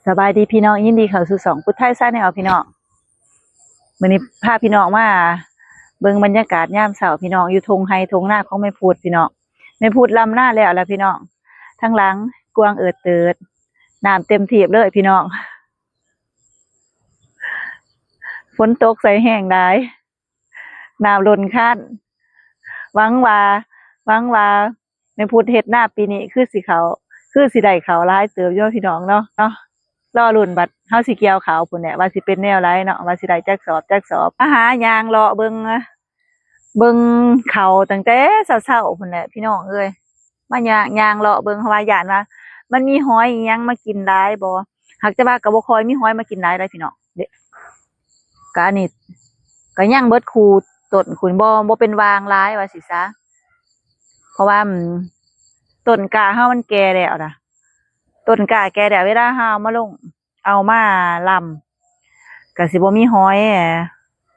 ສະບາຍດີພີ່ນ້ອງ, ຍິນດີເຂົ້າສູ່ຊ່ອງພຸດໄທ Channel ພີ່ນ້ອງ. ມື້ນີ້ພາພີ່ນ້ອງມາເບິ່ງບັນຍາກາດຍາມເຊົ້າພີ່ນ້ອງ, ຢູ່ທົ່ງໄຮ່ທົ່ງນາຂອງແມ່ພຸດພີ່ນ້ອງ. ແມ່ພຸດລຳນາແລ້ວລະພີ່ນ້ອງ, ທາງຫຼັງກວາງເອີດເຕີດ, ນ້ຳເຕັມຖີບເລີຍພີ່ນ້ອງ. ຝົນຕົກໃສ່ແຮງຫຼາຍ. ນ້ຳລົ້ນຄັນ. ຫວັງວ່າ ຫວັງວ່າແມ່ພຸດເຮັດນາປີນີ້ຄືຊິເຂົ້າ ຄືຊິໄດ້ເຂົ້າຫຼາຍເຕີບຢູ່ພີ່ນ້ອງເນາະ ເນາະ. ລໍລຸ້ນບັດເຮົາຊິກ່ຽວເຂົ້າພຸ້ນແຫຼະ ວ່າຊິເປັນແນວໃດເນາະ, ວ່າຊິໄດ້ຈັກສອບ ຈັກສອບ. ມາຫາຍ່າງເລາະເບິ່ງ ເບິ່ງເຂົ້າຕັ້ງແຕ່ເຊົ້າໆພຸ້ນແຫຼະພີ່ນ້ອງເອີຍ. ມາຍ່າງ ຍ່າງເລາະເບິ່ງ ເພາະວ່າຢ້ານວ່າມັນມີຫອຍອີ່ຫຍັງມາກິນຫຼາຍບໍ່. ຫາກແຕ່ວ່າກໍບໍ່ຄ່ອຍມີຫອຍມາກິນຫຼາຍໃດ໋ພີ່ນ້ອງເດ້. ກະອັນນີ້ກະຍັງເບິດຄູ່ຕົ້ນພຸ້ນ ບໍ່ ບໍ່ເປັນຫວ່າງຫຼາຍວ່າຊີ້ຊະ. ເພາະວ່າ ອືມ ຕົ້ນກ້າເຮົາມັນແກ່ແລ້ວນະ, ຕົ້ນກ້າແກ່ແລ້ວ ເວລາເຮົາເອົາມາລົງ ເອົາມາລຳ ກະຊິບໍ່ມີຫອຍ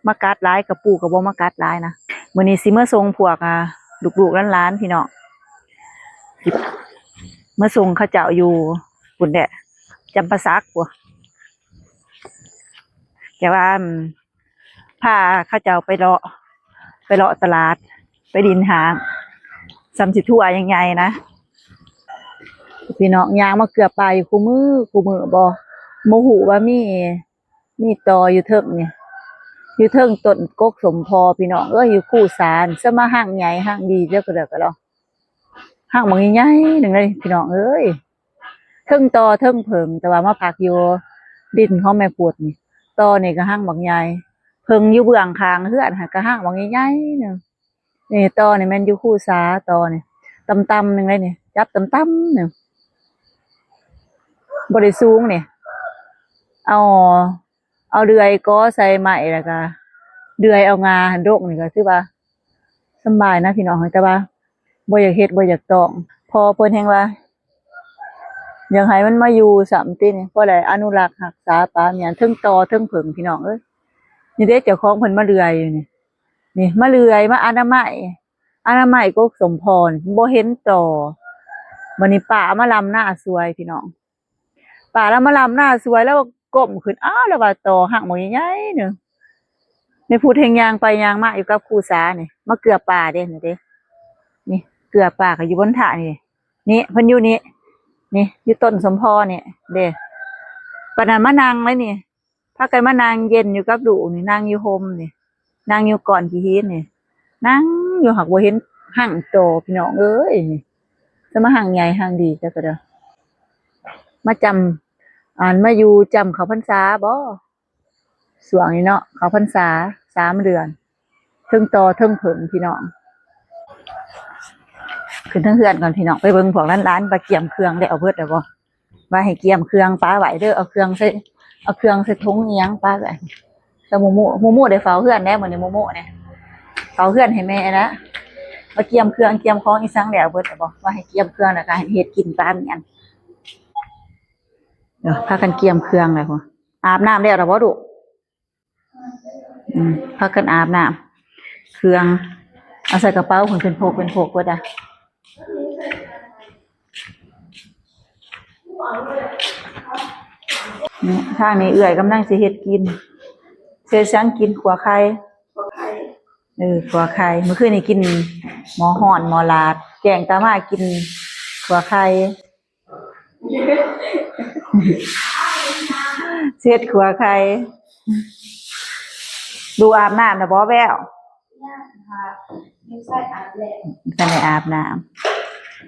ມາກັດຫຼາຍ, ກະປູກະບໍ່ມາກັດຫຼາຍນະ. ມື້ນີ້ຊິເມືອສົ່ງພວກ ອ່າ ລູກໆຫຼານໆພີ່ນ້ອງ, ຊິເມືອສົ່ງເຂົາເຈົ້າຢູ່ພຸ້ນແຫຼະ ຈຳປາສັກພຸ້ນ. ແຕ່ວ່າ ອືມ ພາເຂົາເຈົ້າໄປເລາະ ໄປເລາະຕະຫຼາດ ໄປຫຼິ້ນຫ້າງ ສ່ຳຊິທົ່ວໃຫຍ່ໆນະ. ພີ່ນ້ອງ ຍ່າງມາເກືອບປ່າຢູ່ຄູ່ມື້ ຄູ່ມື້ ບໍ່ ບໍ່ຮູ້ວ່າມີ ມີຕໍ່ຢູ່ເທິງນີ້ ຢູ່ເທິງຕົ້ນກົກສົມພໍພີ່ນ້ອງເອີຍ. ຢູ່ຄູສານ ສະມາຮັ່ງໃຫຍ່ຮັ່ງດີເດີກະເດີກະດອ ຮັ່ງບັກໃຫຍ່ໆໜຶ່ງເລີຍພີ່ນ້ອງເອີຍ. ເທິງຕໍ່ເທິງເຜິ້ງ ແຕ່ວ່າມາພັກຢູ່ດິນຂອງແມ່ພຸດນີ້. ຕໍ່ນີ້ກໍຮັ່ງບັກໃຫຍ່, ເຜິ້ງຢູ່ເບື້ອງຂ້າງເຮືອນຫັ້ນກໍຮັ່ງບັກໃຫຍ່ໆໜຶ່ງ. ນີ້ຕໍ່ນີ້ແມ່ນຢູ່ຄູສາ, ຕໍ່ນີ້ຕ່ຳໆໜຶ່ງເລີຍນີ້, ຈັບຕ່ຳໆໜຶ່ງ ບໍ່ໄດ້ສູງນີ້. ເອົາ ເອົາເລື່ອຍກໍໃສ່ໄມ້ ແລ້ວກໍເດືອຍເອົາງ່າຫັ້ນດົກນີ້ ກໍຖືວ່າສຳບາຍນະພີ່ນ້ອງ, ແຕ່ວ່າບໍ່ຢາກເຮັດ ບໍ່ຢາກຕ້ອງ. ພໍ່ເພິ່ນແຮ່ງວ່າຢາກໃຫ້ມັນມາຢູ່ຊ້ຳຕິນີ້, ພໍໄດ້ອະນຸລັກຮັກສາປາມຽນ ເທິງຕໍ່ເທິງເຜິ້ງພີ່ນ້ອງເອີຍ. ນີ້ເດ້ ເຈົ້າຂອງເພິ່ນມາເລື່ອຍຢູ່ນີ້, ນີ້ມາເລື່ອຍ ມາອະນາໄມ ອະນາໄມກົກສົມພໍ ບໍ່ເຫັນຕໍ່. ບັດນີ້ປ້າມາລຳນາຊ່ວຍພີ່ນ້ອງ. ປ້າລາວມາລຳນາຊ່ວຍ ລາວກົ້ມຂຶ້ນ ອ້າວ ລາວວ່າຕໍ່ຮັ່ງບັກໃຫຍ່ໆໜຶ່ງ. ແມ່ພຸດແຮ່ງຍ່າງໄປຍ່າງມາຢູ່ກັບຄູສານີ້ ມາເກືອບປ່າເດ້ ນີ້ເດ້ ນີ້ເກືອບປ່າກໍຢູ່ບົນຖານີ້ ນີ້ເພິ່ນຢູ່ນີ້ ນີ້ຢູ່ຕົ້ນສົມພໍນີ້ເດ້. ປານນັ້ນມານັ່ງເລີຍນີ້ ພາກັນມານັ່ງເຢັນຢູ່ກັບລູກນີ້ ນັ່ງຢູ່ຮົ່ມນີ້ ນັ່ງຢູ່ກ້ອນຂີ້ຫີນນີ້ ນັ່ງຢູ່ ຫາກບໍ່ເຫັນຮັ່ງຕໍ່ພີ່ນ້ອງເອີຍ. ນີ້ ຈະມາຮັ່ງໃຫຍ່ຮັ່ງດີຈັກກະດາ ມາຈຳ ອັນ ມາຢູ່ຈຳເຂົ້າພັນສາບໍ ຊ່ວງນີ້ເນາະ ເຂົ້າພັນສາສາມເດືອນ ເທິງຕໍ່ເທິງເຜິ້ງພີ່ນ້ອງ. ຂຶ້ນເທິງເຮືອນກ່ອນພີ່ນ້ອງ ໄປເບິ່ງພວກຫຼານໆວ່າກຽມເຄື່ອງແລ້ວເບິດແລ້ວບໍ່. ວ່າໃຫ້ກຽມເຄື່ອງປະໄວ້ເດີ ເອົາເຄື່ອງໃສ່ ເອົາເຄື່ອງໃສ່ຖົງອີ່ຫຍັງປະໄວ້. ແຕ່ໝູ່ໝູ່ ໝູ່ໝູ່ໄດ້ເຝົ້າເຮືອນແດ່ມື້ນີ້ ໝູ່ໝູ່ນີ້ເຝົ້າເຮືອນໃຫ້ແມ່ນະ ວ່າກຽມເຄື່ອງກຽມຂອງອີ່ສັງແລ້ວເບິດແລ້ວບໍ່ ວ່າໃຫ້ກຽມເຄື່ອງແລ້ວກໍໃຫ້ເຮັດກິນປາມຽນ. ເອີ ພາກັນກຽມເຄື່ອງແລ້ວພຸ້ນ ອາບນ້ຳແລ້ວລະບໍ່ລູກ? ອືມ ພາກັນອາບນ້ຳ ເຄື່ອງເອົາໃສ່ກະເປົາພຸ້ນ ເປັນໂພກເປັນໂພກເບິດອະ. ນີ້ ທາງນີ້ເອື້ອຍກຳລັງຊິເຮັດກິນ ເຮັດຫຍັງກິນ ຂົ້ວໄຂ່ ຂົ້ວໄຂ່ ເອີ ຂົ້ວໄຂ່. ມື້ຄືນນີ້ກິນໝໍ້ຮ້ອນໝໍ້ລາດ ແກງຕາມາກິນຂົ້ວໄຂ່ ເຮັດຂົ້ວໄຂ່. ລູກອາບນ້ຳແລ້ວບໍ່ແວວ? ຍັງ ຍັງບໍ່ທັນອາບແລ້ວ ບໍ່ທັນໄດ້ອາບນ້ຳ.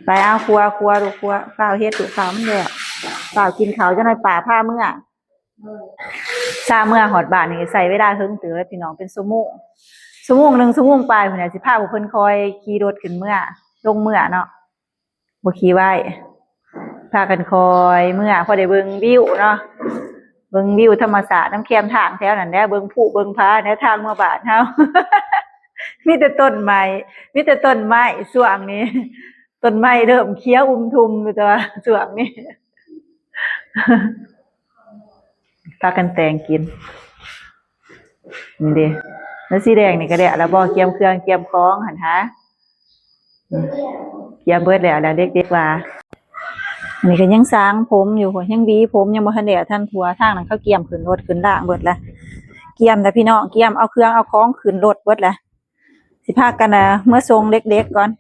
ໄປເອົາ ຄົວ ຄົວລູກ ຄົວ ຟ້າວເຮັດລູກ ຟ້າວມັນແລ້ວ ຟ້າວກິນເຂົ້າ ຈັກໜ້ອຍປ້າພາເມືອ. ໂດຍ ຊາເມືອຮອດບ້ານນີ້ໃຊ້ເວລາເຖິງເຕີບພີ່ນ້ອງ ເປັນຊົ່ວໂມງ ຊົ່ວໂມງໜຶ່ງ ຊົ່ວໂມງປາຍພຸ້ນແຫຼະ ຊິພາພວກເພິ່ນຄ່ອຍຂີ່ລົດຂຶ້ນເມືອ ລົງເມືອເນາະ ບໍ່ຂີ່ໄວ ພາກັນຄ່ອຍເມືອ ພໍໄດ້ເບິ່ງວິວເນາະ ເບິ່ງວິວທຳມະຊາດນຳແຄມທາງແຖວນັ້ນແຫຼະ ເບິ່ງພູເບິ່ງຜາໃນທາງເມືອບ້ານເຮົາ ມີແຕ່ຕົ້ນໄມ້ ມີແຕ່ຕົ້ນໄມ້ຊ່ວງນີ້ ຕົ້ນໄມ້ເລີ່ມຂຽວອຸ່ມທຸ່ມຢູ່ ແຕ່ວ່າຊ່ວງນີ້ ພາກັນແຕ່ງກິນ ນີ້ເດ້ ແລ້ວສີແດງນີ້ກໍແລ້ວລະບໍ່? ກຽມເຄື່ອງກຽມຂອງຫັ້ນຫາ ອືມ ກຽມເບິດແລ້ວລະ ເດັກໆວ່າ ອັນນີ້ກໍຍັງສາງຜົມຢູ່ ຍັງຫວີຜົມ ຍັງບໍ່ທັນແລ້ວທັນທົ່ວ. ທາງນັ້ນເຂົາກຽມຂຶ້ນລົດຂຶ້ນລາງເບິດລະ ກຽມແລ້ວພີ່ນ້ອງ ກຽມເອົາເຄື່ອງເອົາຂອງຂຶ້ນລົດເບິດລະ. ຊິພາກັນ ເອີ ເມືອສົ່ງເດັກໆກ່ອນ.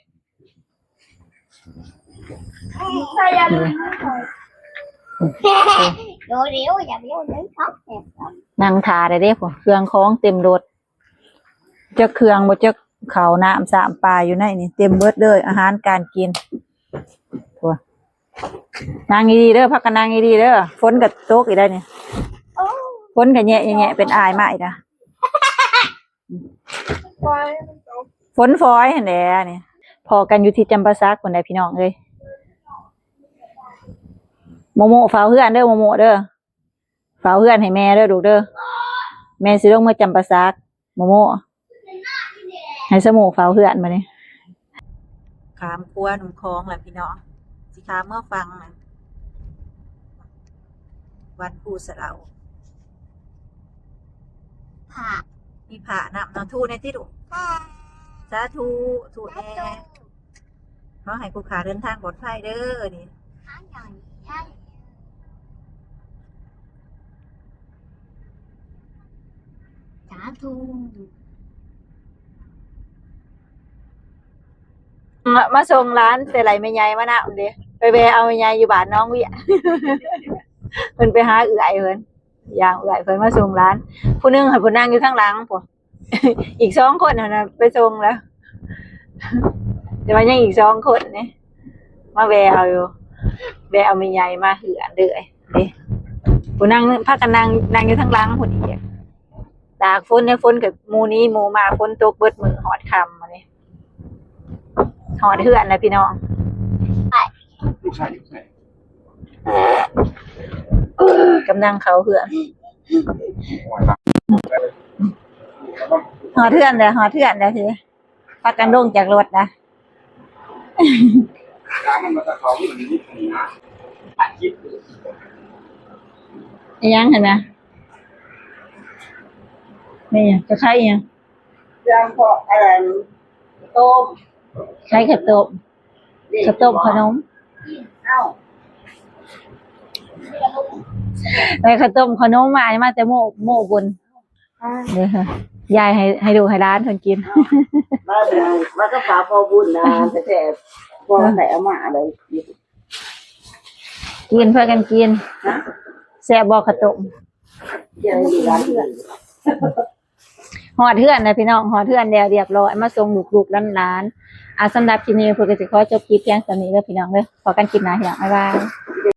ນັ່ງຖ້າໄດ້ເດ້ ເຄື່ອງຂອງເຕັມລົດ ຈັກເຄື່ອງບໍ່ຈັກ ເຂົ້ານ້ຳຊາມປາຢູ່ໃນນີ້ເຕັມເບິດເລີຍ ອາຫານການກິນ. ນັ່ງດີໆເດີ ພາກັນນັ່ງດີໆເດີ ຝົນກໍຕົກອີກໄດ໋ນີ້ ຝົນກໍແຍະໆເປັນອ້າຍມາອີກນະ. ຝົນຝອຍຫັ້ນແຫຼະນີ້ ພໍ້ກັນຢູ່ທີ່ຈຳປາສັກພຸ້ນໃດ໋ພີ່ນ້ອງເອີຍ. ໂມໂມເຝົ້າເຮືອນເດີ ໂມໂມເດີ ເຝົ້າເຮືອນໃຫ້ແມ່ເດີລູກເດີ ແມ່ຊິລົງເມືອຈຳປາສັກ. ໂມໂມ ໃຫ້ສະໂມເຝົ້າເຮືອນບາດນີ້. ຂ້າມຂົວນ້ຳຂອງແລ້ວພີ່ນ້ອງ ຊິຂ້າມເມືອຝັ່ງ ວັດພູສະເຫຼົາ ພະ ມີພະນຳເນາະ. ທຸແດ່ຕິລູກ ສາ ສາທຸ ທຸແດ່ ສາທຸ ຂໍໃຫ້ຜູ້ຂ້າເດີນທາງປອດໄພເດີນີ້ ສາທຸ. ມາ ມາສົ່ງຫຼານແຕ່ໄຫຼແມ່ໃຫຍ່ມານຳເດ້ ໄປແວ່ເອົາແມ່ໃຫຍ່ຢູ່ບ້ານໜອງວຽງ ເພິ່ນໄປຫາເອື້ອຍເພິ່ນ ຢ່າງເອື້ອຍເພິ່ນມາສົ່ງຫຼານ ຜູ້ໜຶ່ງຫັ້ນ ຜູ້ນັ່ງຢູ່ທາງຫຼັງພຸ້ນ ອີກສອງຄົນຫັ້ນນະໄປສົ່ງແລ້ວ ແຕ່ວ່າຍັງອີກສອງຄົນນີ້ ມາແວ່ເອົາຢູ່ ແວ່ເອົາແມ່ໃຫຍ່ມາເຮືອນເລີຍເດ້. ຜູ້ນັ່ງ ພາກັນນັ່ງ ນັ່ງຢູ່ທາງຫຼັງພຸ້ນອີກ ຕາກຝົນໃນຝົນກໍໝູ່ໜີໝູ່ມາ ຝົນຕົກເບິດມື້ຮອດຄ່ຳມື້ນີ້ ຮອດເຮືອນແລ້ວພີ່ນ້ອງ ກຳລັງເຂົ້າເຮືອນ ຮອດເຮືອນແລ້ວ ຮອດເຮືອນແລ້ວ ພາກັນລົງຈາກລົດນະ. ອີຫຍັງຫັ້ນນະ ແມ່ນຫຍັງ ຈະຂາຍອີຫຍັງ ເຄື່ອງພວກອັນນັ້ນ ຕົ້ມ ຂາຍເຂົ້າຕົ້ມ ເດ້ ເຂົ້າຕົ້ມຂະໜົມ ເອົ້າ ໄດ້ເຂົ້າຕົ້ມຂະໜົມມາ ມາແຕ່ໂມ ໂມບຸນ ອ່າ ເດ້ ຢາຍໃຫ້ ໃຫ້ລູກໃຫ້ຫຼານເພິ່ນກິນ ມາແຕ່ ມາກັບຝາພໍ່ບຸນນະ ແທ້ໆ ບໍ່ໄດ້ເອົາມາເລີຍ. ກິນ ພາກັນກິນ ຮະ ແຊບບໍ່ເຂົ້າຕົ້ມ? ຮອດເຮືອນແລ້ວພີ່ນ້ອງ ຮອດເຮືອນແລ້ວຮຽບຮ້ອຍ ມາສົ່ງລູກໆຫຼານໆ. ອ່າ ສຳລັບຄລິບນີ້ ພວກກໍຊິຂໍຈົບຄລິບພຽງສ່ຳນີ້ເດີພີ່ນ້ອງເດີ ພໍ້ກັນຄລິບໜ້າພີ່ນ້ອງ ບາຍບາຍ.